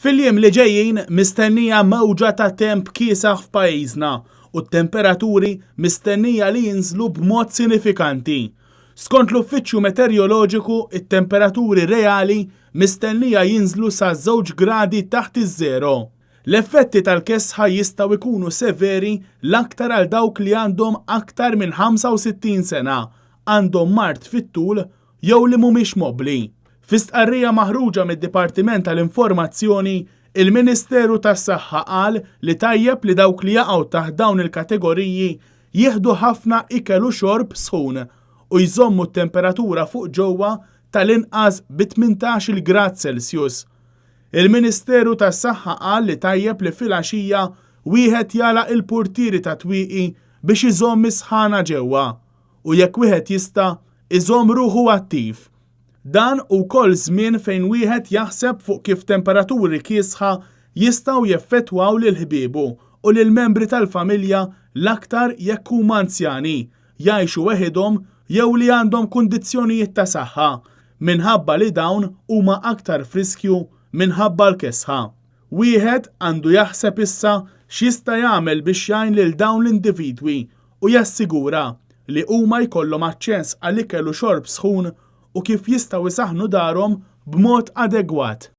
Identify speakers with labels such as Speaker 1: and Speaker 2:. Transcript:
Speaker 1: Fil-jiem li ġejjin mistennija mewġa ta' temp kiesaħ f'pajjiżna u t-temperaturi mistennija li jinżlu b'mod sinifikanti. Skont l-Uffiċċju Meterjoloġiku, it-temperaturi reali mistennija jinżlu sa żewġ gradi taħt iż-żero. L-effetti tal-kesħa jistgħu jkunu severi l-aktar għal dawk li għandhom aktar minn 65 sena, għandhom mard fit-tul jew li mhumiex mobbli. Fi stqarrija maħruġa mid-Dipartiment tal-Informazzjoni, il-Ministeru tas-Saħħa qal li tajjeb li dawk li jaqgħu taħt dawn il-kategoriji jieħdu ħafna ikel u xorb sħun u jżommu t-temperatura fuq ġewwa tal-inqas bi 18-il grad Celsius. Il-Ministeru tas-Saħħa qal li tajjeb li filgħaxija wieħed jagħlaq il-purtieri tat-twieqi biex iżomm is-sħana ġewwa u jekk wieħed jista' iżomm ruħu attiv. Dan hu wkoll żmien fejn wieħed jaħseb fuq kif temperaturi kiesħa jistgħu jeffettwaw lil ħbiebu u lill-membri tal-familja l-aktar jekk huma anzjani, jgħixu weħidhom jew li għandhom kundizzjonijiet ta' saħħa, minħabba li dawn huma aktar f'riskju minħabba l-kesħa. Wieħed għandu jaħseb issa x'jista' jagħmel biex jgħin lil dawn l-individwi u jassigura li huma jkollhom aċċess għal ikel u xorb sħun u kif jistgħu jsaħħnu darhom b'mod adegwat.